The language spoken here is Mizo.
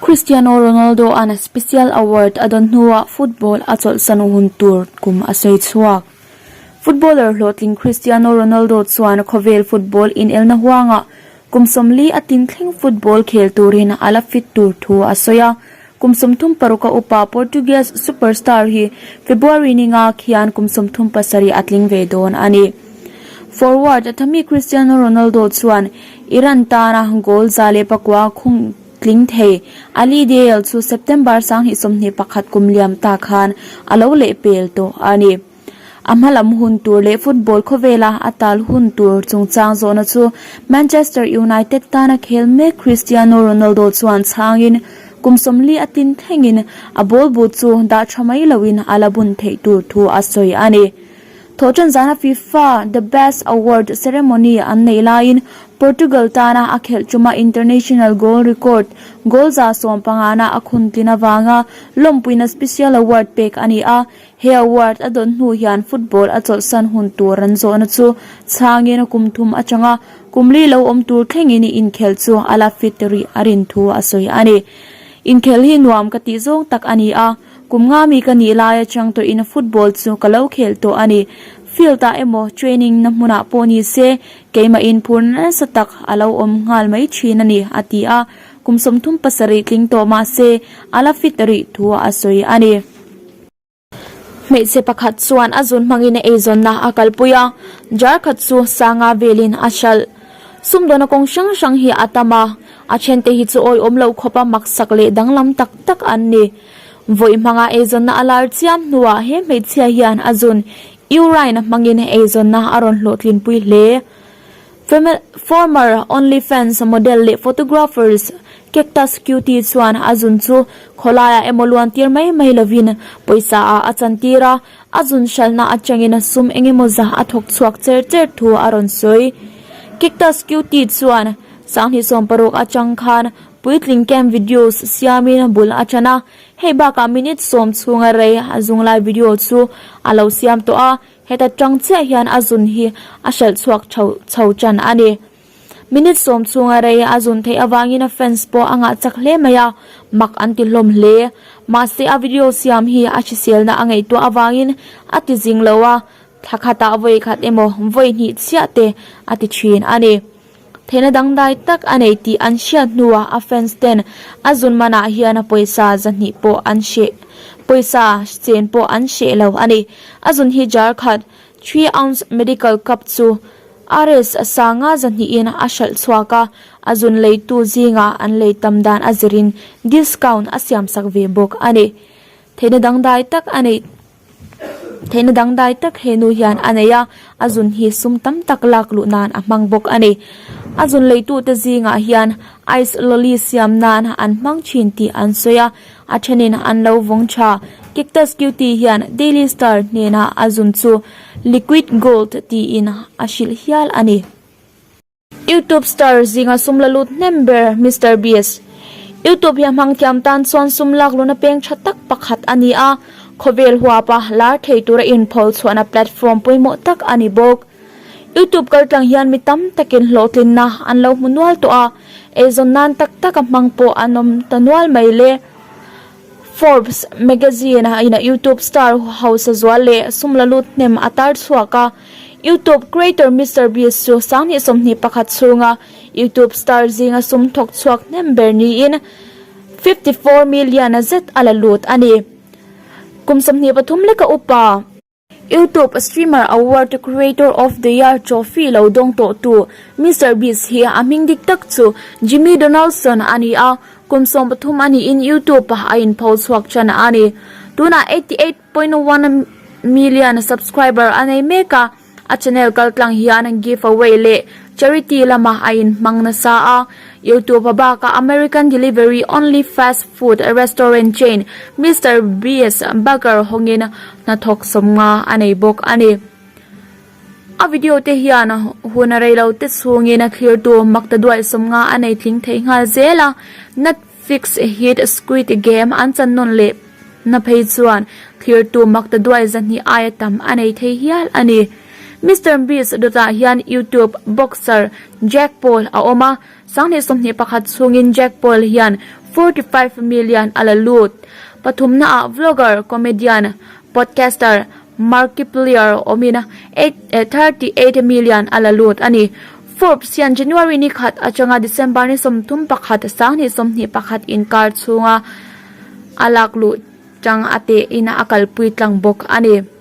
Cristiano Ronaldo an special award a dawn hnuah football a chawlhsan hun tur kum a sawi chhuak. Footballer hlawhtling Cristiano Ronaldo chuan khawvel football inelna huangah kum 40 a tin thleng football khel turin a la fit tur thu a sawi a. Kum 36 a upa Portuguese superstar hi February ninga khian kum 37 a tling ve dawn a ni. Forward Thami Cristiano Ronaldo chuan Iran tana goal 109 khung tling thei Ali Daei chu September 2021 kum liam ta khan a lo leh pel tawh a ni. A hma lam hun tur leh football khawvela a tal hun tur chungchang zawhna chu Manchester United tana khel mek Cristiano Ronaldo chuan chhangin kum 40 a tin thlengin a ball boot chu dah tha mai loin a la bun theih tur thu a sawi a ni. Thawhṭan zana FIFA The Best Award ceremony an neih laiin Portugal tana a khelh ṭuma international goal record goal 150 na a khun tlin avanga lawmpuina special award pek a ni a. He award a dawn hnu hian football a chawlhsan hun tur an zawhna chu chhangin kum thum atanga kum li lo awm tur thlengin inkhelh chu a la fit rih a rin thu a sawi a ni. Inkhelh hi nuam ka tih zawng tak a ni a. Kum nga mi ka nih lai atang tawhin football chu ka lo khel tawh a ni. Field ah emaw training na hmunah pawh ni se keimahin phur nasa tak a lo awm nghal mai thin a ni, a ti a. Kum 37 tling tawh mah se a la fit rih thu a sawi a ni. Hmeichhe pakhat chuan a zun hmangin eizawnna a kalpui a, jar khat chu sanga velin a hralh. Sumdawna kawng hrang hrang hi a tam a, a thente hi chu awihawm loh khawpa maksak leh danglam tak tak an ni. Vawi hmanga eizawnna a lar chiam hnuah he hmeichhia hian a zun urine hmangin eizawnna a rawn hlawhtlinpui hle. Former OnlyFans model leh photographers Cactus Cutie chuan a zun chu khawlaiah emaw luan tir mai mai lovin pawisa ah a chantir a, a zun hralhna atangin sum engemaw zah a thawk chhuak cher cher thu a rawn sawi. Cactus Cutie chuan 2016 atang khan puitling cam videos siamin bul a tan a, hei bakah minute 10 chhunga rei a zunglai video chu a lo siam tawh a, Heta tang chiah hian a zun hi a hralh chhuak chho chho tan a ni. Minute 10 chhunga rei a zun theih avangin a fans pawh a ngah chak hle mai a, mak an ti hlawm hle. Mahse a video siam hi a hriselna a ngaihtuah avangin a ti zing lo a, thla khatah vawi khat emaw vawi hnih chiah te a ti thin a ni. Theihna dangdai tak a nei tih an hriat hnuah a fans ten a zun manah hian a pawisa zahnih pawh an hreh pawisa chen pawh an hreh lo a ni. A zun hi jar khat 3 ounce medical cup chu RS sanga zahnihin a hralh chhuak a, a zun leitu zingah an lei tam dan a zirin discount a siamsak ve bawk a ni. Theihna dangdai tak a neih. Theihna dangdai tak he nu hian a nei a, a zun hi sum tam tak lak luh nan a hmang bawk a ni. A zun leitute zingah hian ice lolly siam nan an hmang thin tih an sawi a, a thenin an lo vawng tha. Cactus Cutie hian Daily Star hnenah a zun chu liquid gold tiin a hrilh hial a ni. YouTube star zinga sum la lut hnem ber Mister Beast. YouTube hi a hmang thiam tan chuan sum lak luna peng tha tak pakhat a ni a, khawvel huapa lar thei tura inphawl chhuahna platform pawimawh tak a ni bawk. YouTube kaltlang hian mi tam takin hlawhtlinna an lo hmu nual tawh a, eizawn nan tak tak a hmang pawh an awm ta nual mai le. Forbes magazine ina YouTube star hausa zual leh sum la lut hnem a tar chhuak a, YouTube creator Mister Beast chu 2021 chhunga YouTube star zinga sum thawk chhuak hnem ber niin 54 million a zet a la lut a ni. Kum 23 leka upa YouTube Streamer Award Creator of the Year trophy lo dawng tawh tu Mister Beast hi a hming dik tak chu Jimmy Donaldson a ni a, kum 13 a niin YouTube a inpho chhuak tan a ni. Tunah 88.1 million subscriber a nei mek a, a channel kaltlang hian giveaway leh charity lamah a inhmang nasa a. YouTube bakah American delivery only fast food restaurant chain Mister Beast Burger hawngin hnathawk 50 a nei bawk a ni. A video te hian hun a rei lo te chhungin thlirtu makta duai 50 a nei tling thei nghal zel a. Netflix hit Squid Game an chan nawn leh na phei chuan thlirtu makta duai zahnih aia tam a nei thei hial a ni. Mister Beast dawtah hian YouTube boxer Jake Paul a awm a, 2021 chhungin Jake Paul hian 45 million a la lut. Pathumnaah vlogger, comedian, podcaster Markiplier awmin 38 million a la lut a ni. Forbes hian January ni khat atanga December ni 31, 2021 inkar chhunga a lak luh chang a teh in a kalpui tlang bawk a ni.